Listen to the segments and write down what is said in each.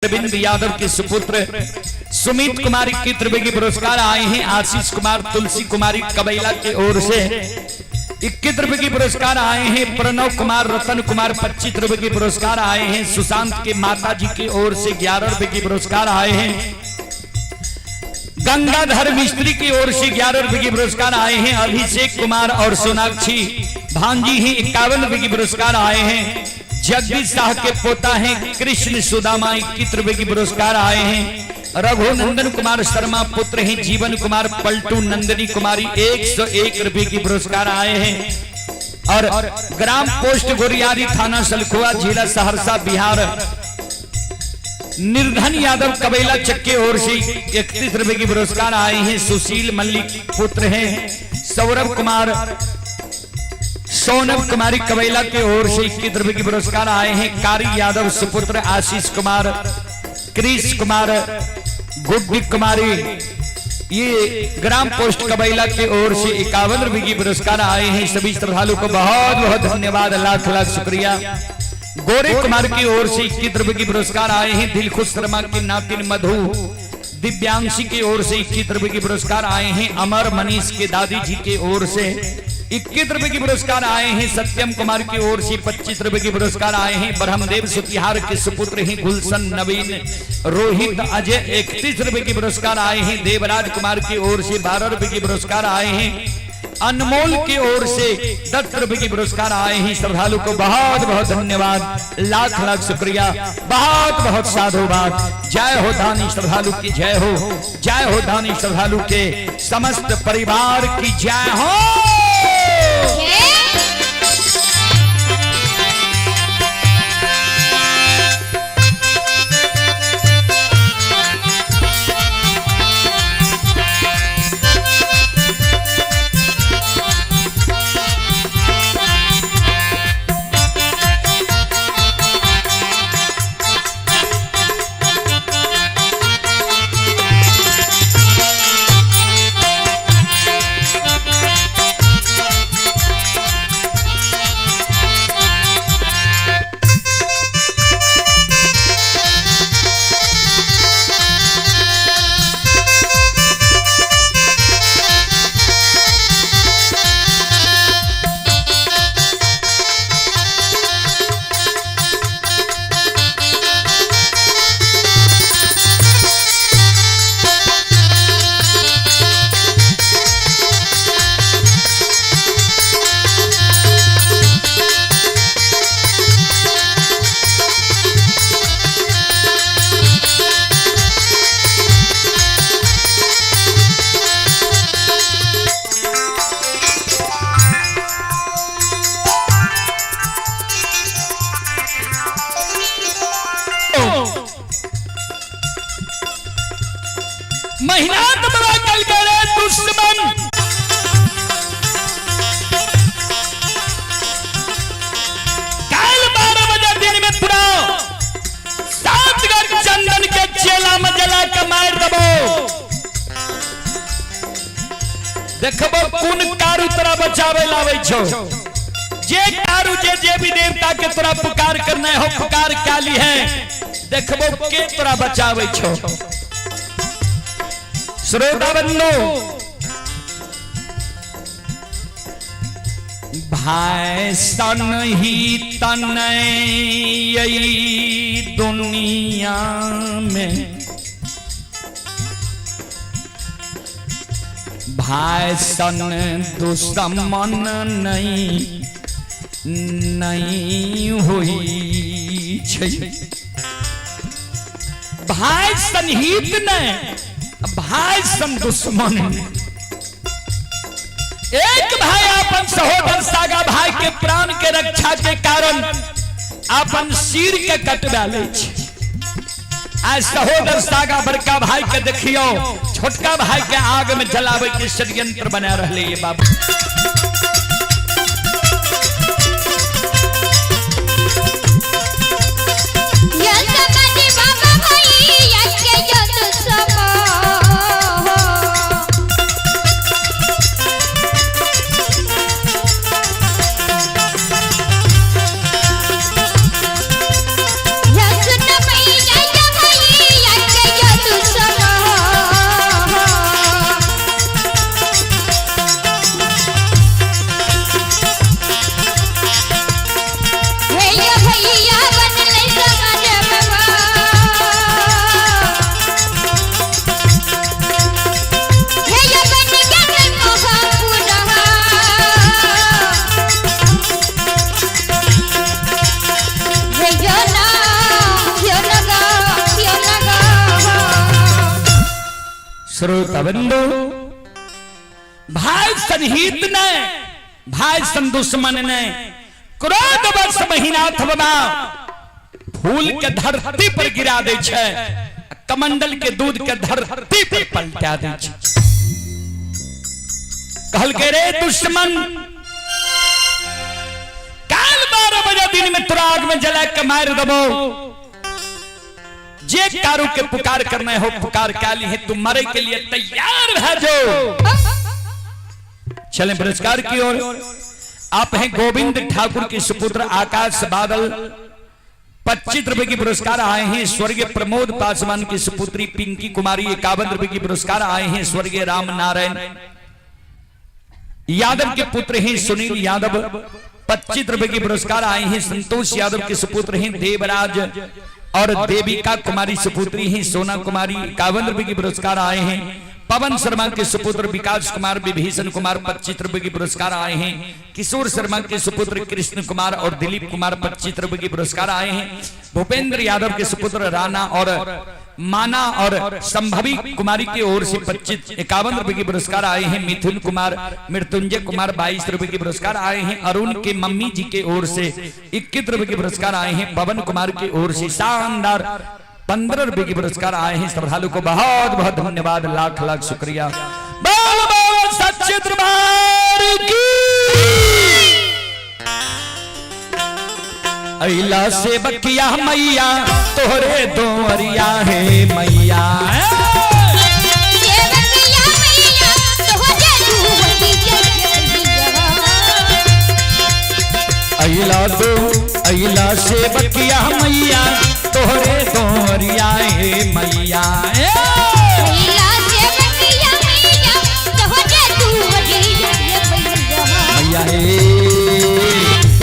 अरविंद यादव के सुपुत्र सुमित कुमारी की त्रिवेदी पुरस्कार आए हैं। आशीष कुमार तुलसी कुमारी कबैला की ओर से 21 रुपए की पुरस्कार आए हैं। प्रणव कुमार रतन कुमार 25 रुपए की पुरस्कार आए हैं। सुशांत के माता जी की ओर से 11 रुपए की पुरस्कार आए हैं। गंगाधर मिस्त्री की ओर से 11 रुपए की पुरस्कार आए हैं। अभिषेक कुमार और सोनाक्षी भांजी ही 51 रुपए की पुरस्कार आए हैं। जगदीश शाह के पोता हैं कृष्ण सुदामा 21 रुपए की पुरस्कार आए हैं। रघुनंदन कुमार शर्मा पुत्र हैं जीवन कुमार पलटू नंदनी कुमारी 101 रुपए की पुरस्कार आए हैं। और ग्राम पोस्ट गोरियारी थाना सलखुआ जिला सहरसा बिहार निर्धन यादव कबैला चक्के ओर से 31 रुपए की पुरस्कार आए हैं। सुशील मल्लिक पुत्र हैं सौरभ कुमार सोनम कुमारी कबैला के ओर से 21 रुपए की पुरस्कार आए हैं। कारी यादव सुपुत्र आशीष कुमार क्रिश कुमार गुड्डी कुमारी ये ग्राम पोस्ट कबैला की ओर से 51 रुपए की पुरस्कार आए हैं। सभी श्रद्धालु को बहुत बहुत धन्यवाद, लाख लाख शुक्रिया। गोरे कुमार की ओर से 21 रुपए की पुरस्कार आए हैं। दिलखुश शर्मा के नातिन मधु दिव्यांशी की ओर से 21 रुपए की पुरस्कार आए हैं। अमर मनीष के दादी जी की ओर से 21 रुपए की पुरस्कार आए हैं। सत्यम कुमार की ओर से 25 रुपए की पुरस्कार आए हैं। ब्रह्मदेव सुतिहार के सुपुत्र हैं गुलशन नवीन रोहित अजय 31 रुपए की पुरस्कार आए हैं। देवराज कुमार की ओर से 12 रुपए की पुरस्कार आए हैं। अनमोल की ओर से 10 रुपए की पुरस्कार आए हैं। श्रद्धालु को बहुत बहुत धन्यवाद, लाख लाख शुक्रिया, बहुत बहुत साधुवाद। जय हो दानी श्रद्धालु की जय हो, जय हो दानी श्रद्धालु के समस्त परिवार की जय हो। महीना तो बड़ा कल करे दुश्मन कल 12 बजे दिन में पूरा 7 गज चंदन के चेला में जला के मार देबो। देखबो कोन कारू तोरा बचावे लावे छो। जे कारू जे जे भी देवता के तोरा पुकार करना हो पुकार काली है, देखबो के तोरा बचावे छो। श्रोता बंधु भाई सन ही तन दुनिया में, भाई सन दुश्मन नहीं नहीं हुई छै। भाई सन हित नहीं, भाई सन दुश्मन। एक भाई अपन सहोदर सागा भाई के प्राण के रक्षा के कारण अपन सिर के कटवा ले छै। आज सहोदर सागा बड़का भाई के देखियो छोटका भाई के आग में जलावे के षड्यंत्र बना रहे ये बाबू। Yes, श्रोता बंधु, भाई सनहित ने, भाई सन दुश्मन ने, क्रोध वर्ष महिनाथ बाबा फूल के धरती पर गिरा दे छै, कमंडल के दूध के धरती पर पलटा दे छै। कहल के रे दुश्मन, काल 12 बजे दिन में तोरा आग में जला के मार दबो। जे कारू के पुकार करने हो पुकार काली है, तुम मरे के लिए तैयार है। जो चलें पुरस्कार की ओर। आप हैं गोविंद ठाकुर के सुपुत्र आकाश बादल, 25 रुपए की पुरस्कार आए हैं। स्वर्गीय प्रमोद पासवान की सुपुत्री पिंकी कुमारी 51 रुपए की पुरस्कार आए हैं। स्वर्गीय राम नारायण यादव के पुत्र हैं सुनील यादव, 25 रुपए की पुरस्कार आए हैं। संतोष यादव के सुपुत्र हैं देवराज और देविका कुमारी सुपुत्री हैं सोना कुमारी, 51 रुपए की पुरस्कार आए हैं। पवन शर्मा के सुपुत्र विकास कुमार, विभीषण कुमार, 25 रुपए की पुरस्कार आए हैं। किशोर शर्मा के सुपुत्र कृष्ण कुमार और दिलीप कुमार, 25 रुपए की पुरस्कार आए हैं। भूपेंद्र यादव के सुपुत्र राणा और माना और संभवी कुमारी की ओर से 25 51 रुपए की पुरस्कार आए हैं। मिथुन कुमार, मृत्युंजय कुमार, 22 रुपए के पुरस्कार आए हैं। अरुण के मम्मी जी के ओर से 21 रुपए के पुरस्कार आए हैं। पवन कुमार की ओर से शानदार 15 रुपए के पुरस्कार आए हैं। श्रद्धालु को बहुत बहुत धन्यवाद, लाख लाख शुक्रिया। बोल बोल सच्चे दरबार की। अला से बकिया मैया तोहरे दोरिया है मैया। सेवकिया मैया तोहरे दुवरिया मैया। अला दो अला से बकिया मैया तोहरे दोरिया है मैया। मैया सेवकिया मैया तोहरे दुवरिया मैया। मैया हे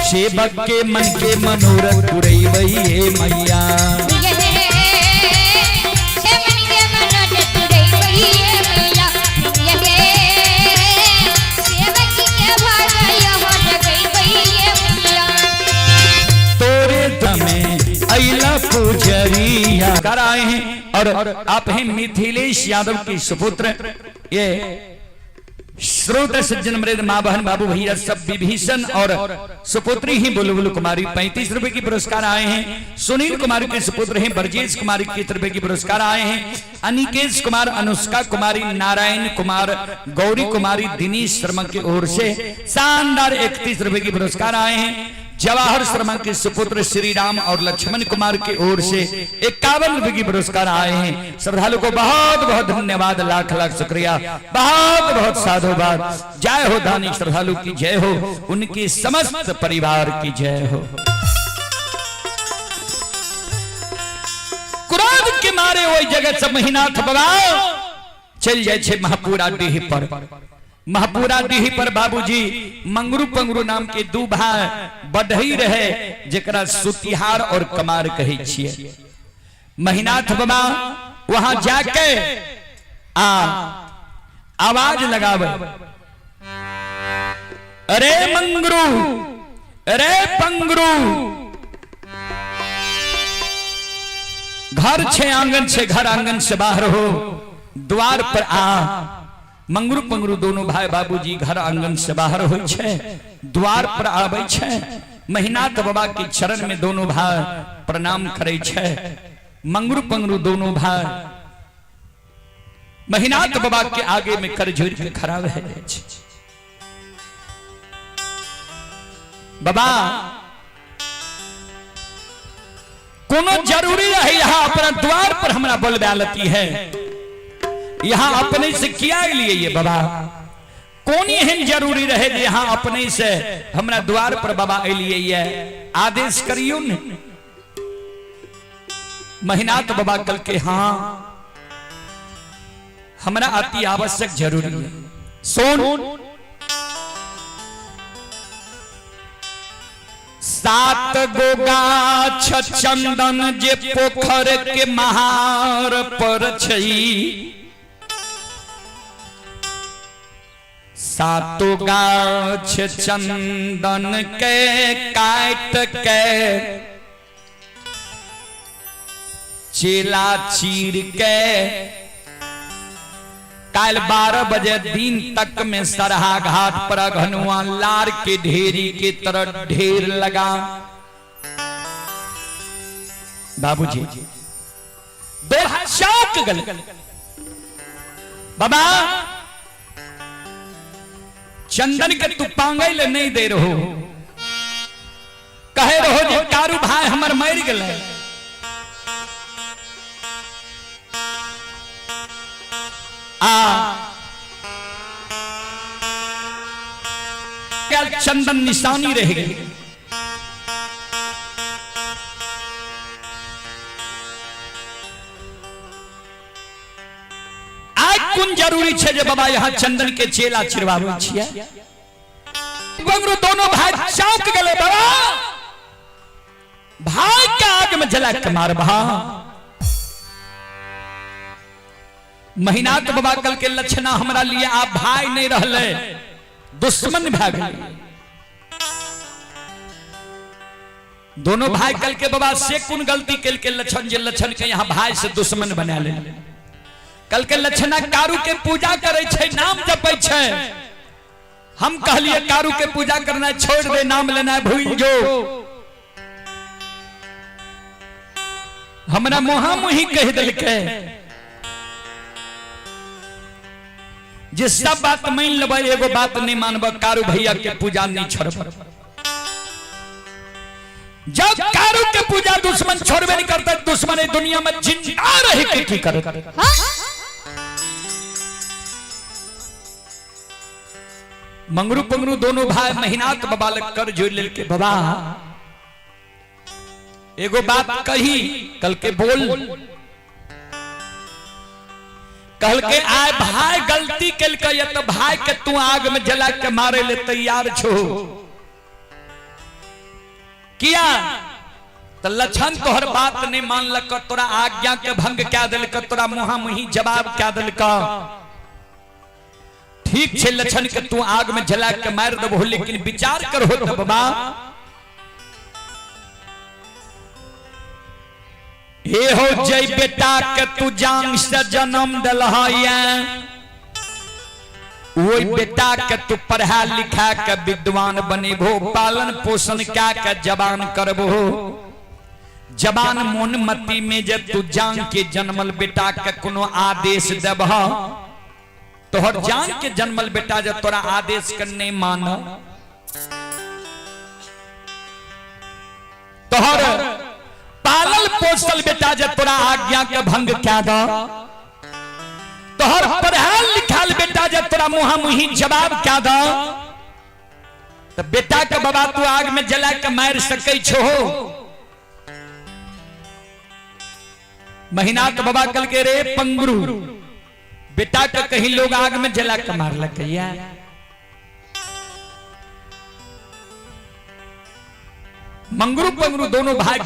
सेवक के मन के मनोरथ पुरैबई हे मैया। तोरे दमे अला पुजरिया कर आए हैं और आप हैं मिथिलेश यादव के सुपुत्र। ये श्रोत सज्जन मृद माँ बहन बाबू भैया सब विभीषण और सुपुत्री ही बुलबुल कुमारी 35 रुपए की पुरस्कार आए हैं। सुनील कुमार के सुपुत्र हैं ब्रजेश कुमार 21 रुपए की पुरस्कार आए हैं। अनिकेश कुमार, अनुष्का कुमारी, नारायण कुमार, गौरी कुमारी, दिनेश शर्मा की ओर से शानदार 31 रुपए की पुरस्कार आए हैं। जवाहर शर्मा के सुपुत्र श्री राम और लक्ष्मण कुमार की ओर से 51 रुपए की पुरस्कार आए हैं। श्रद्धालु को बहुत बहुत धन्यवाद, लाख लाख शुक्रिया, बहुत बहुत साधुवाद। जय हो दानी श्रद्धालु की जय हो, उनके समस्त परिवार की जय हो। क्रोध के मारे वही जगह से महिनाथ बाबा चल जाए छे महापुरा डीह पर। महापुरा डीह पर बाबूजी मंगरू पंगरू नाम के दू भाई बढ़ई रहे, जकरा सुतिहार और कमार कहै छिए। महिनाथ बाबा वहां जाके आ आवाज लगावे, अरे मंगरू, अरे पंगरू, घर छे आंगन छे, घर आंगन से बाहर हो, द्वार पर आ। मंगरू पंगरू दोनों भाई बाबूजी घर आंगन से बाहर हो छे, द्वार पर आबै छे। महिनाथ बाबा के चरण में दोनों भाई प्रणाम करे छे। मंगरू पंगरू दोनों भाई महिनाथ बाबा के आगे में कर जोड़ के खड़ा रह जाय छे। बाबा कोनो जरूरी रहे यहाँ अपना द्वार पर हमरा बोलबा लती है, यहाँ अपने से किया लिए ये बाबा? कौन एहन जरूरी रहे जे यहाँ अपने से हमरा द्वार पर बाबा एलिए ये आदेश करियो ने। महिनाथ बाबा कल के हाँ हमरा अति आवश्यक जरूरी है। सुन, 7 गो गाछ चंदन जे पोखर के महार पर छई, 7 गाछ चंदन के काट के चेला चीर के काल 12 बजे दिन तक में सरहा घाट पर अघनुआ लार के ढेरी के तरह ढेर लगा। बाबूजी दो चौक गल बाबा चंदन के तू पांगै ले नहीं दे रहो, कहे रहो जे कारू भाई हमर मर गए। आ क्या चंदन निशानी रह गई। आज कोन जरूरी छे जे बाबा यहाँ चंदन के चेला चिरवाबै छियै। बंगरू दोनों भाई चौक गए बाबा, भाई के आग में जला के मारबा। महीना के बाबा कल के लक्षणा हमरा लिए आप भाई नहीं रहले, दुश्मन भए गेलै। दोनों भाई कल के बाबा से कोन गलती कल के लक्षण जे लक्षण के यहाँ भाई से दुश्मन बना ले। कल के लक्षणा कारू के पूजा करे छे, नाम जपै छे। हम कहलिए कारू के पूजा करना छोड़ दे, नाम लेना भूल जो। हमरा मुहा मुही कह दिलकै जे सब बात मान लेबै, एगो बात नहीं मानब, कारू भैया के पूजा नहीं छोड़ब। जब कारू के पूजा दुश्मन छोड़बे नहीं करता, दुश्मन दुनिया में जिंदा रह के की करत। मंगरू पंगरू दोनों भाई महीनात बाबा लग कर जोड़ लेके बाबा एगो बात कही, कल के बोल। कल के आए भाई गलती कल के तो भाई के तू आग में जला के मारे ले तैयार छो किया तो लक्षण तोहर बात नहीं मानलक, तोरा आज्ञा के भंग क्या दिलक, तोरा मुहा मुही जवाब क्या दिलक। ठीक छे लक्षण के तू आग में जला के मार देबो, लेकिन विचार करो तो बाबा हे हो जय बेटा के तू जान से जन्म दिलहया, वही बेटा के तू पढ़ा लिखा के विद्वान बनेबो, पालन पोषण क्या के जवान करबो। जवान मोन मती में जब तू जान के जन्मल बेटा के कोनो आदेश देबह, तोहर जान के जन्मल बेटा जब तोरा आदेश के नहीं मान, तोहर पालल पोसल बेटा जब तोरा आज्ञा के भंग क्या द, तोहर पढ़ल लिखल बेटा जब तोरा मुहा मुही जवाब क्या द, तो बेटा के बाबा तू आग में जला के मार सकै छो। महीना के बाबा कल के रे पंगरू बेटा के कहीं लोग आग में जला के मारलक या। मंगरू पंगरू दोनों भाई